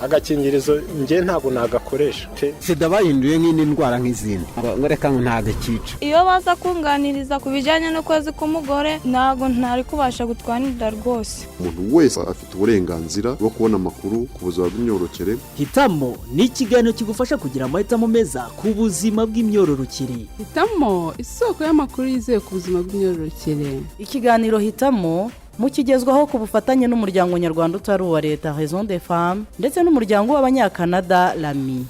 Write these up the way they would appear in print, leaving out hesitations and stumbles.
Agakingirizo njye ntabwo nagakoresha pe. Sida bahinduye nk'indi ndwara nk'izindi, ngo reka ngo ntabwo ikica. Iyo baza kunganiriza ku bijyanye n'ukwezi k'umugore, ntabwo ntari kubasha gutwara inda rwose. Umuntu wese afite uburenganzira bwo kubona amakuru ku buzima bw'imyororokere. Hitamo ni ikiganiro kigufasha kugira amahitamo meza ku buzima bw'imyororokere. Hitamo, isoko y'amakuru yizewe ku buzima bw'imyororokere. Ikiganiro Hitamo mukigezwaho ku bufatanye n'umuryango nyarwanda utari uwa leta Réseau des Femmes ndetse n'umuryango w'Abanyakanada Rami.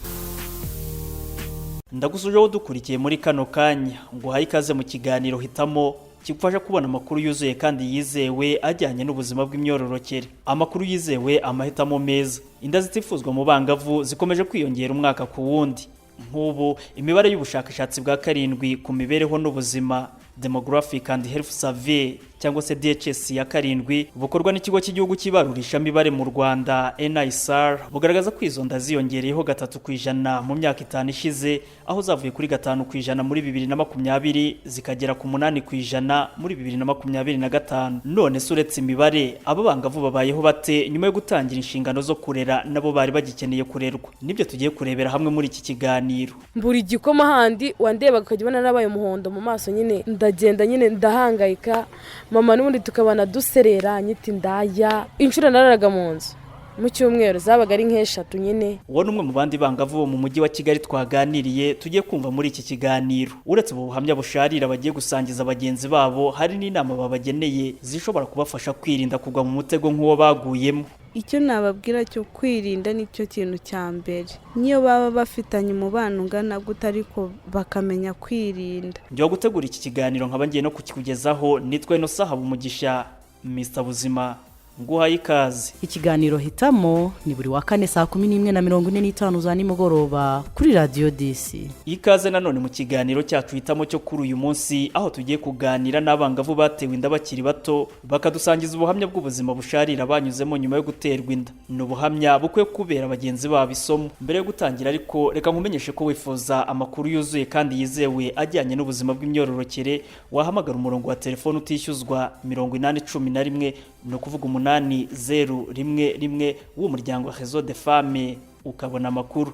Ndagusuje wowe udukurikiye muri kano kanya, ngo uhaye ikaze mu kiganiro Hitamo kigufasha kubona amakuru yuzuye kandi yizewe ajyanye n'ubuzima bw'imyororokere. Amakuru yizewe, amahitamo meza. Inda zitifuzwa mu bangavu zikomeje kwiyongera umwaka ku wundi. Nk'ubu imibare y'ubushakashatsi bwa karindwi ku mibereho n'ubuzima, Demographic and Health Survey cyangwa se DHS ya karindwi, bukorwa n'ikigo cy'igihugu cy'ibarurishamibare mu Rwanda, NISR, bugaragaza ko izo nda ziyongereyeho 3% mu myaka 5 ishize, aho zavuye kuri 5% muri 2020 zikagera ku 8% muri 2025. None se uretse imibare, aba bangavu babayeho bate nyuma yo gutangira inshingano zo kurera nabo bari bagikeneye kurerwa? Nibyo tugiye kurebera hamwe muri iki kiganiro. Mbura igikoma, handi wandebaga ukajya ubona narabaye umuhondo mu maso nyine. Ndagenda nyine ndahangayika, mama n'ubundi tukabana duserera, nyita indaya. Inshuro nararaga mu nzu mu cyumweru zabaga ari nk'eshatu nyine. Uwo ni umwe mu bandi bangavu bo mu mujyi wa Kigali twaganiriye, tugiye kumva muri iki kiganiro. Uretse ubu buhamya busharira bagiye gusangiza bagenzi babo, hari n'inama babageneye zishobora kubafasha kwirinda kugwa mu mutego nk'uwo baguyemo. Icyo nababwira cyo kwirinda, nicyo kintu cya mbere, niyo baba bafitanye umubano ungana gute, ariko bakamenya kwirinda. Njya gutegura iki kiganiro nkaba ngiye no kukikugezaho, nitwa Inosa Habumugisha, Mr Buzima. Nguhaye ikaze. Ikiganiro Hitamo ni buri wa kane saa 11:45 za nimugoroba kuri Radiyo 10. Ikaze nanone mu kiganiro cyacu Hitamo cyo kuri uyu munsi, aho tugiye kuganira n'abangavu batewe inda bakiri bato, bakadusangiza ubuhamya bw'ubuzima busharira banyuzemo nyuma yo guterwa inda. Ni ubuhamya bukwiye kubera bagenzi babo isomo. Mbere yo gutangira ariko, reka nkumenyeshe ko wifuza amakuru yuzuye kandi yizewe ajyanye n'ubuzima bw'imyororokere, wahamagara umurongo wa telefone utishyuzwa 8011, ni ukuvuga 8011 w'umuryango Réseau des Femmes, ukabona amakuru.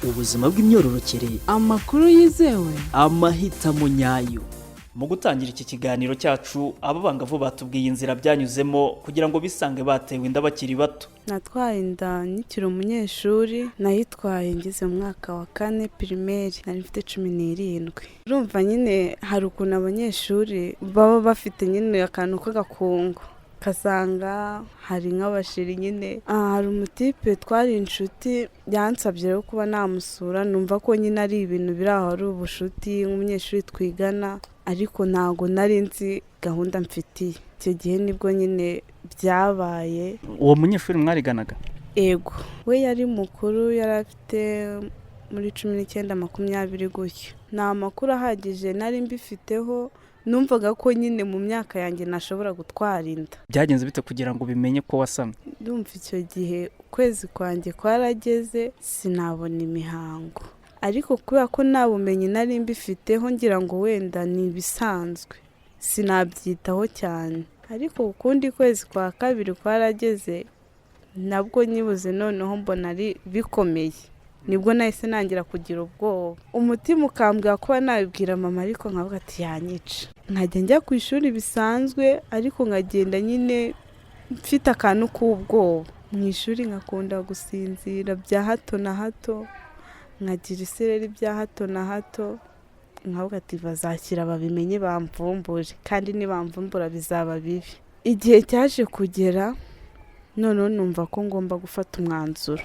Ubuzima bw'imyororokere. Amakuru yizewe. Amahitamo nyayo. Mu gutangira iki kiganiro cyacu, aba bangavu batubwiye inzira byanyuzemo kugira ngo bisange batewe inda bakiri bato. Natwaye inda nkikiri umunyeshuri. Nayitwaye ngeze mu mwaka wa kane primaire, nari mfite 17. Urumva nyine hari ukuntu abanyeshuri baba bafite nyine akantu k'agakungu, kasanga hari nk'abashiri nyine. Hari umutipe twari inshuti, yansabye rero kuba namusura. Numva ko nyine ari ibintu biri aho, ari ubushuti nk'umunyeshuri twigana, ariko ntabwo nari nzi gahunda mfitiye. Icyo gihe nibwo nyine byabaye. Uwo munyeshuri mwariganaga? Ego, we yari mukuru, yari afite muri 19, 20 gutyo. Nta makuru ahagije nari mbifiteho, numvaga ko nyine mu myaka yanjye nashobora gutwara inda. Byagenze bite kugira ngo ubimenye ko wasamye? Ndumva icyo gihe ukwezi kwanjye kwarageze sinabona imihango, ariko kubera ko nta bumenyi nari mbifiteho, ngira ngo wenda ni ibisanzwe, sinabyitaho cyane. Ariko ukundi kwezi kwa kabiri kwarageze nabwo nyibuze, noneho mbona ari bikomeye. Nibwo nahise nangira kugira ubwoba, umutima ukambwira kuba nabibwira mama, ariko nkavuga ati yanyica. Nkajya njya ku ishuri bisanzwe, ariko nkagenda nyine mfite akantu k'ubwoba. Mu ishuri nkakunda gusinzira bya hato na hato, nkagira isereri bya hato na hato, nkavuga ati bazakira babimenye bamvumbure, kandi nibamvumbura bizaba bibi. Igihe cyaje kugera noneho numva ko ngomba gufata umwanzuro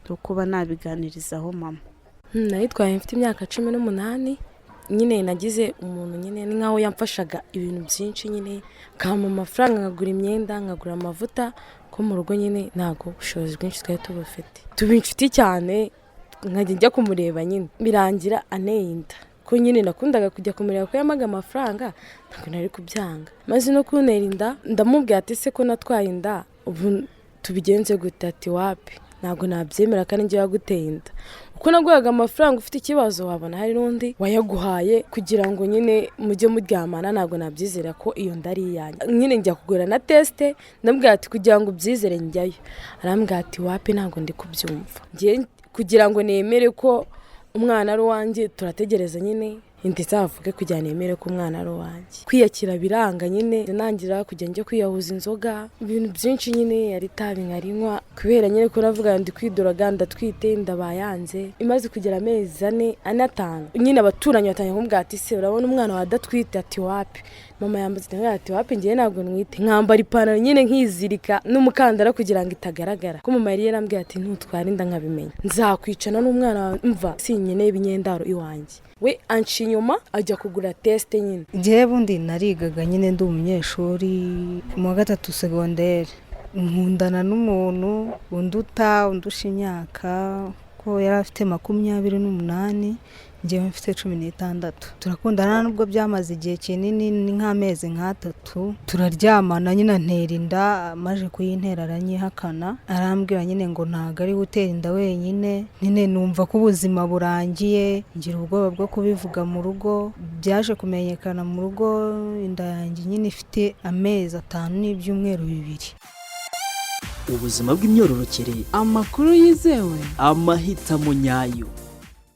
wo kuba nabiganirizaho mama. Nayitwaye mfite imyaka 18 nyine. Nagize umuntu nyine ni nkaho yamfashaga ibintu byinshi nyine, akampa amafaranga nkagura imyenda, nkagura amavuta, ko mu rugo nyine ntabwo ubushobozi bwinshi twari tubufite. Tuba inshuti cyane, nkajya njya kumureba nyine, birangira aneye inda. Ko nyine nakundaga kujya kumureba, ko yamaga amafaranga, ntabwo nari kubyanga. Maze no kuntera inda, ndamubwira ati se ko natwaye inda, ubu tubigenze gute? Ati wapi, ntabwo nabyemera kandi njye waguteye inda. Uko naguhaga amafaranga ufite ikibazo, wabona hari n'undi wayaguhaye kugira ngo nyine mujye muryamana. Ntabwo nabyizera ko iyo nda ari iyanjye. Nyine njya kugura na test, ndamubwira ati kugira ngo ubyizere njyayo. Arambwira ati wapi, ntabwo ndi kubyumva. Njye kugira ngo nemere ko umwana ari uwanjye, turategereza nyine inda izavuge kugira ngo nemere ko umwana ari uwanjye. Kwiyakira biranga nyine, nangira kujya njya kwiyahuza inzoga, ibintu byinshi nyine, yari itabi nkarinywa, kubera nyine ko navuga ndi kwidoroga, ndatwite, ndabayanze. Imaze kugera amezi 4, 4, 5 nyine, abaturanyi batangiye kumubwira ati se urabona umwana wawe adatwite? Ati wapi. Mama yambaza ati wapi, ngewe ntabwo nwite. Nkambara ipantaro nyine nkizirika n'umukandara kugira ngo itagaragara ko mama yari yarambwiye ati ntutware inda nkabimenya nzakwicana n'umwana wawe, mva sinkeneye ibinyendaro iwanjye. We anca inyuma ajya kugura test nyine. Njyewe bundi narigaga nyine, ndi umunyeshuri mu wa gatatu segonderi, nkundana n'umuntu unduta, undusha imyaka, ko yari afite 28, njyewe mfite 16. Turakundana, nubwo byamaze igihe kinini, ni nk'amezi 3, turaryamana nyine, antera inda. Amaze kuyintera aranyihakana, arambwira nyine ngo ntabwo ari gutera inda wenyine. Nyine numva ko ubuzima burangiye, ngira ubwoba bwo kubivuga mu rugo. Byaje kumenyekana mu rugo inda yanjye nyine ifite amezi 5 n'ibyumweru 2. Ubuzima bw'imyororokere. Amakuru yizewe. Amahitamo nyayo.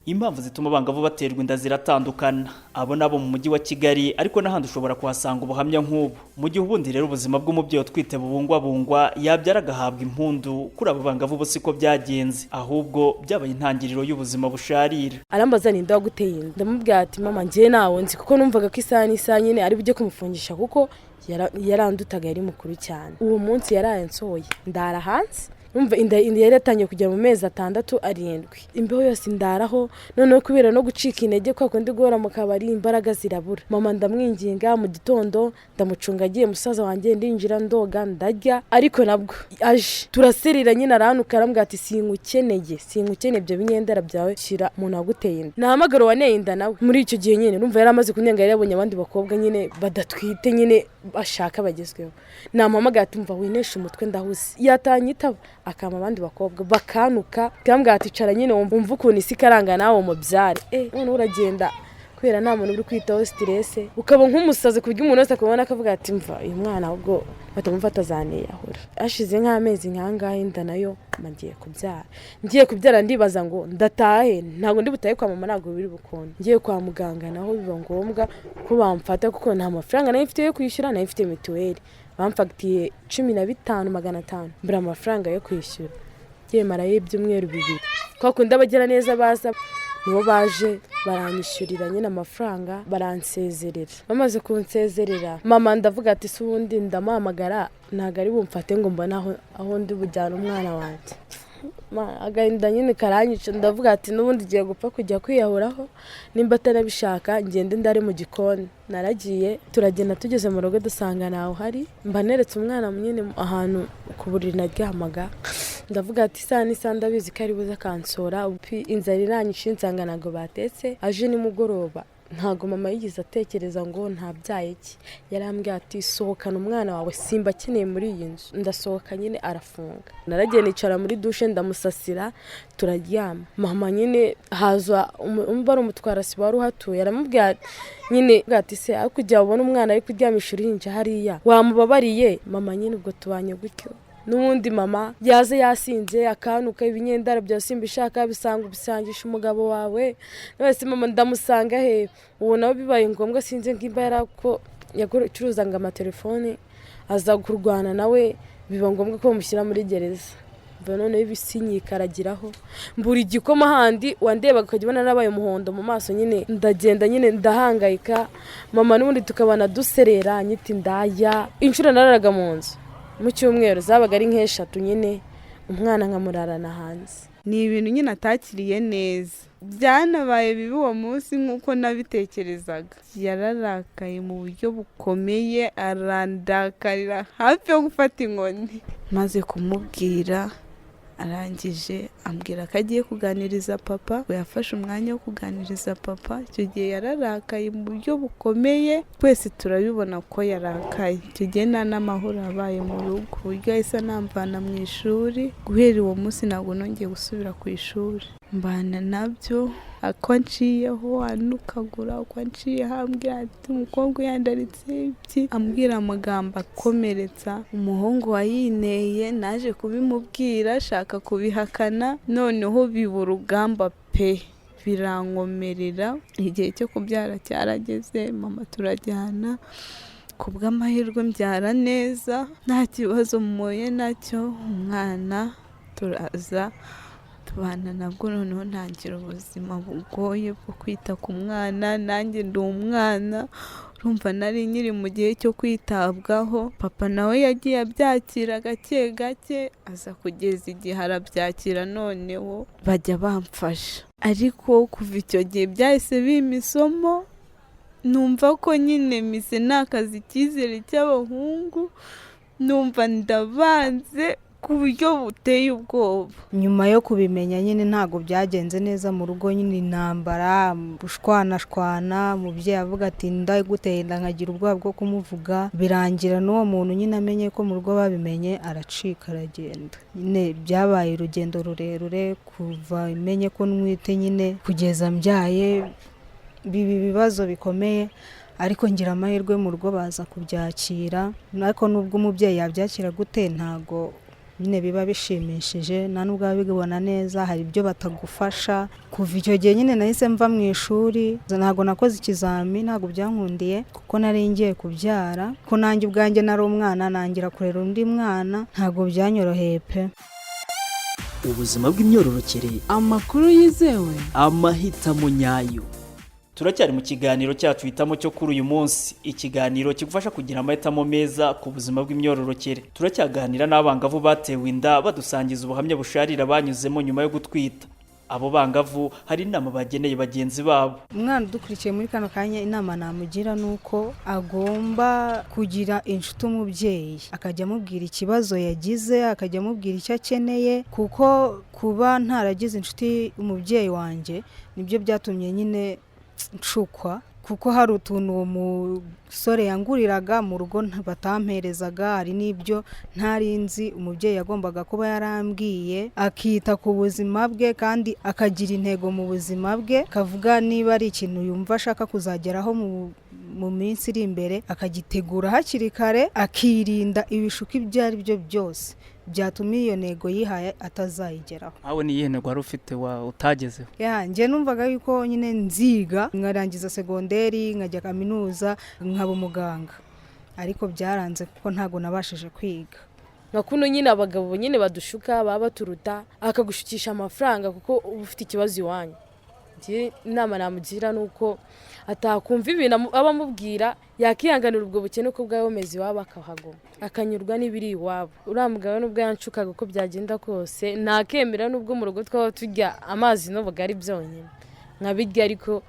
Impamvu zituma abangavu baterwa inda ziratandukana. Abo nabo mu mujyi wa Kigali, ariko n'ahandi ushobora kuhasanga ubuhamya nk'ubu. Mu gihe ubundi rero ubuzima bw'umubyeyi utwite bubungwabungwa, yabyara agahabwa impundu, kuri abo bangavu bo siko byagenze, ahubwo byabaye intangiriro y'ubuzima busharira. Arambaza ninde waguteye inda? Ndamubwira ati mama, njyewe ntawe nzi, kuko numvaga ko isaha n'isaha nyine ari bujye kumufungisha, kuko yarandutaga, yari mukuru cyane. Uwo munsi yaraye nsohoye, ndara hanze. Numva inda yari yatangiye kugera mu mezi 6, 7, imbeho yose ndaraho. Noneho kubera no gucika intege kwa kundi guhora mu kabari, imbaraga zirabura. Mama ndamwinginga, mu gitondo ndamucunga agiye musaza wanjye, ndinjira, ndoga, ndarya, ariko nabwo aje turaserera nyine, arahanuka, arambwira ati sinkukeneye, sinkukeneye, ibyo binyendera byawe shyira umuntu waguteye inda. Nahamagara uwaneye inda nawe. Muri icyo gihe nyine numva yari amaze kunyenga, yari yabonye abandi bakobwa nyine badatwite nyine bashaka bagezweho. Namuhamagara ati mva winesha umutwe, ndahuze. Yatanyitaba akama abandi bakobwa bakanuka, kambwira ati icara nyine wumva ukuntu isi ikaranga nawe umubyare. Noneho uragenda kubera nta muntu uri kwitaho, stress, ukaba nk'umusazi, ku buryo umuntu wese akubona akavuga ati mva uyu mwana ahubwo batamufata azaniyahura. Hashize nk'amezi nk'angahe, inda nayo ngiye kubyara. Ngiye kubyara, ndibaza ngo ndatahe, ntabwo ndi butahe kwa mama, ntabwo biri bukunde. Ngiye kwa muganga naho biba ngombwa ko bamfata, kuko nta mafaranga nari mfite yo kwishyura, nari mfite mituweli. Bamfatiye 15,500, mbura amafaranga yo kwishyura. Ngiye marayo ibyumweru 2, kwa kundi abagira neza baza, nibo baje baranyishyurira nyine amafaranga, baransezerera. Bamaze kunsezerera, mama ndavuga ati si ubundi ndamuhamagara, ntabwo ari bumfate ngo mbone aho ndi bujyane umwana wanjye. Agahinda nyine karanyica, ndavuga ati n'ubundi ngiye gupfa kujya kwiyahuraho, nimba atarabishaka ngende ndare mu gikoni. Naragiye, turagenda, tugeze mu rugo dusanga ntawe uhari. Mba neretse umwana nyine ahantu ku buriri naryamaga, ndavuga ati isaha n'isaha ndabizi ko ari buze akansora. Inzara iranyishe, nsanga ntabwo batetse. Aje nimugoroba, ntabwo mama yigeze atekereza ngo ntabyaye iki, yarambwiye ati sohokana umwana wawe, simba akeneye muri iyi nzu. Ndasohoka nyine, arafunga. Naragiye nicara muri dushe, ndamusasira, turaryama. Mama nyine haza umva ari umutwarasibo wari uhatuye, aramubwira nyine ati se aho kugira ubone umwana ari kuryamisha uruhinja hariya wamubabariye. Mama nyine ubwo tubanye gutyo. N'ubundi mama yaze yasinze akanuka, ibinyendara bya simba ishaka bisanga ubisangisha umugabo wawe wese. Mama ndamusanga he? Uwo nawe bibaye ngombwa, sinzi ngimba yarako yacuruzaga amatelefone, aza kurwana nawe, biba ngombwa ko bamushyira muri gereza. Mva noneho ibisinyika, mbura igikoma handi wandebaga ukajya ubona narabaye umuhondo mu maso nyine, ndagenda nyine ndahangayika. Mama n'ubundi tukabana duserera, nyita indaya. Inshuro nararaga mu nzu mu cyumweru zabaga ari nk'eshatu nyine, umwana nkamurarana hanze. Ni ibintu nyine atakiriye neza, byanabaye bibi uwo munsi nk'uko nabitekerezaga. Yararakaye mu buryo bukomeye, arandakarira hafi yo gufata inkoni. Maze kumubwira, arangije Ambwira ko agiye kuganiriza papa. We yafashe umwanya wo kuganiriza papa. Icyo gihe yararakaye mu buryo bukomeye, twese turabibona ko yarakaye. Icyo gihe nta n'amahoro abaye mu rugo, ku buryo yahise anamvana mu ishuri. Guhera uwo munsi ntabwo nongeye gusubira ku ishuri, mbana nabyo ako nciyeho anukagura, uko anciyeho ambwira ati umukobwa uyandaritse ibyi, ambwira amagambo akomeretsa. Umuhungu wayineye naje kubimubwira ashaka kubihakana, noneho biba urugamba pe, birankomerera. Igihe cyo kubyara cyarageze, mama turajyana, ku bw'amahirwe mbyara neza nta kibazo mpuye nacyo. Umwana turaza tubana nabwo, noneho ntangira ubuzima bugoye bwo kwita ku mwana. Nanjye ndi umwana, urumva nari nkiri mu gihe cyo kwitabwaho. Papa nawe yagiye abyakira gake gake, aza kugeza igihe arabyakira, noneho bajya bamfasha. Ariko kuva icyo gihe byahise bimpa isomo, numva ko nyine mise nakaza icyizere cy'abahungu, numva ndabanze ku buryo buteye ubwoba. Nyuma yo kubimenya nyine ntabwo byagenze neza mu rugo, nyine intambara, gushwanashwana, umubyeyi avuga ati ndaguteye inda, nkagira ubwoba bwo kumuvuga. Birangira n'uwo muntu nyine amenye ko mu rugo babimenye, aracika aragenda. Nyine byabaye urugendo rurerure kuva menye ko ntwite nyine kugeza mbyaye, biba ibibazo bikomeye. Ariko ngira amahirwe mu rugo baza kubyakira. Ariko nubwo umubyeyi yabyakira gute, ntago nyine biba bishimishije, nta nubwo biba bibona neza, hari ibyo batagufasha. Kuva icyo gihe nyine nahise mva mu ishuri, ntabwo nakoze ikizami, ntabwo byankundiye kuko nari ngiye kubyara, ko nanjye ubwanjye nari umwana, nangira kurera undi mwana, ntabwo byanyoroheye pe. Ubuzima bw'imyororokere, amakuru yizewe, amahitamo nyayo. Turacyari mu kiganiro cyacu Hitamo cyo kuri uyu munsi, ikiganiro kigufasha kugira amahitamo meza ku buzima bw'imyororokere. Turacyaganira n'abangavu batewe inda, badusangiza ubuhamya busharira banyuzemo nyuma yo gutwita. Abo bangavu hari inama bageneye bagenzi babo. Umwana udukurikiye muri kano kanya, inama namugira ni uko agomba kugira inshuti umubyeyi, akajya amubwira ikibazo yagize, akajya amubwira icyo akeneye, kuko kuba ntaragize inshuti umubyeyi wanjye nibyo byatumye nyine nshukwa, kuko hari utuntu uwo musore yanguriraga mu rugo batamperezaga, hari n'ibyo ntari nzi umubyeyi yagombaga kuba yarambwiye. Akita ku buzima bwe kandi akagira intego mu buzima bwe, akavuga niba ari ikintu yumva ashaka kuzageraho mu minsi iri imbere, akagitegura hakiri kare, akirinda ibishuko ibyo ari byo byose byatuma iyo ntego yihaye atazayigeraho. Nkawe ni iyihe ntego wari ufite utagezeho? Ya, njye numvaga yuko nyine nziga nkarangiza segonderi, nkajya kaminuza, nkaba umuganga, ariko byaranze kuko ntabwo nabashije kwiga. Nka kuno nyine abagabo nyine badushuka, baba baturuta, akagushukisha amafaranga kuko uba ufite ikibazo iwanyu. Njye inama namugira ni uko atakumva ibintu aba amubwira, yakihanganira ubwo bukene uko bwaba bumeze iwabo, akahaguma akanyurwa n'ibiri iwabo. Uriya mugabo nubwo yanshukaga, uko byagenda kose ntakemera, nubwo mu rugo twaba turya amazi n'ubugari byonyine nkabirya, ariko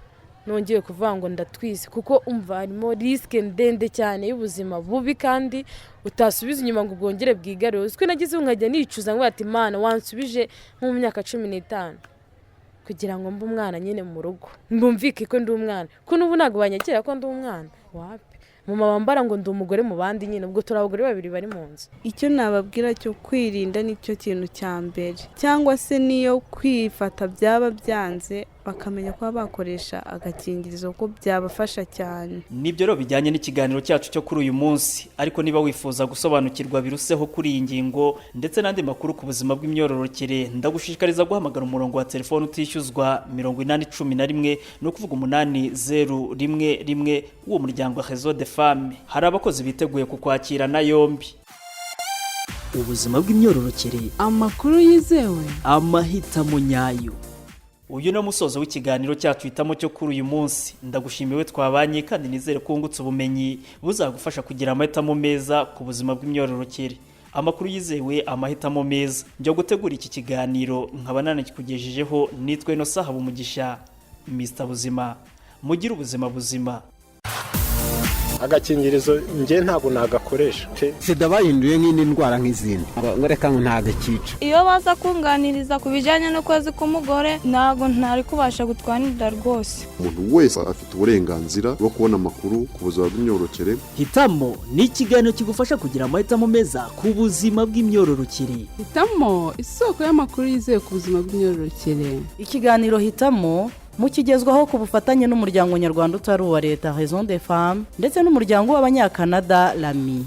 nongeye kuvuga ngo ndatwise, kuko umva harimo risque ndende cyane y'ubuzima bubi kandi utasubiza inyuma ngo ubwongere bwigarure. Uzwi nagize ubu nkajya nicuza ngo ati Mana wansubije nko mu myaka 15 kugira ngo mbe umwana nyine mu rugo, mbumvike ko ndi umwana, ko n'ubu ntabwo banyakira ko ndi umwana. Wapi, mama wambara ngo ndi umugore mu bandi nyine, ubwo turi abagore babiri bari mu nzu. Icyo nababwira cyo kwirinda nicyo kintu cya mbere, cyangwa se niyo kwifata byaba byanze bakamenya kuba bakoresha agakingirizo, ko byabafasha cyane. Nibyo rero bijyanye n'ikiganiro cyacu cyo kuri uyu munsi. Ariko niba wifuza gusobanukirwa biruseho kuri iyi ngingo ndetse n'andi makuru ku buzima bw'imyororokere, ndagushishikariza guhamagara umurongo wa telefone utishyuzwa 8011, ni ukuvuga 8011 w'uwo muryango wa Réseau des Femmes. Hari abakozi biteguye kukwakira na yombi. Ubuzima bw'imyororokere, amakuru yizewe, amahitamo nyayo. Uyu ni umusozo w'ikiganiro cyacu Hitamo cyo kuri uyu munsi. Ndagushimiwe twabanye kandi nizere ko wungutse ubumenyi buzagufasha kugira amahitamo meza ku buzima bw'imyororokere. Amakuru yizewe, amahitamo meza. Njya gutegura iki kiganiro nkaba nanakikugejejeho nitwe no Sahaba Umugisha Mr Buzima. Mugire ubuzima buzima. Agakingirizo njye ntabwo nagakoresha pe. Sida bahinduye nk'indi ndwara nk'izindi, ngo reka ngo ntabwo ikica. Iyo baza kunganiriza ku bijyanye n'ukwezi k'umugore, ntabwo ntari kubasha gutwara inda rwose. Umuntu wese afite uburenganzira bwo kubona amakuru ku buzima bw'imyororokere. Hitamo ni ikiganiro kigufasha kugira amahitamo meza ku buzima bw'imyororokere. Hitamo, isoko y'amakuru yizewe ku buzima bw'imyororokere. Ikiganiro Hitamo mukigezwaho ku bufatanye n'umuryango nyarwanda utari uwa leta, Raison des Femmes, ndetse n'umuryango w'abanyakanada, Lami.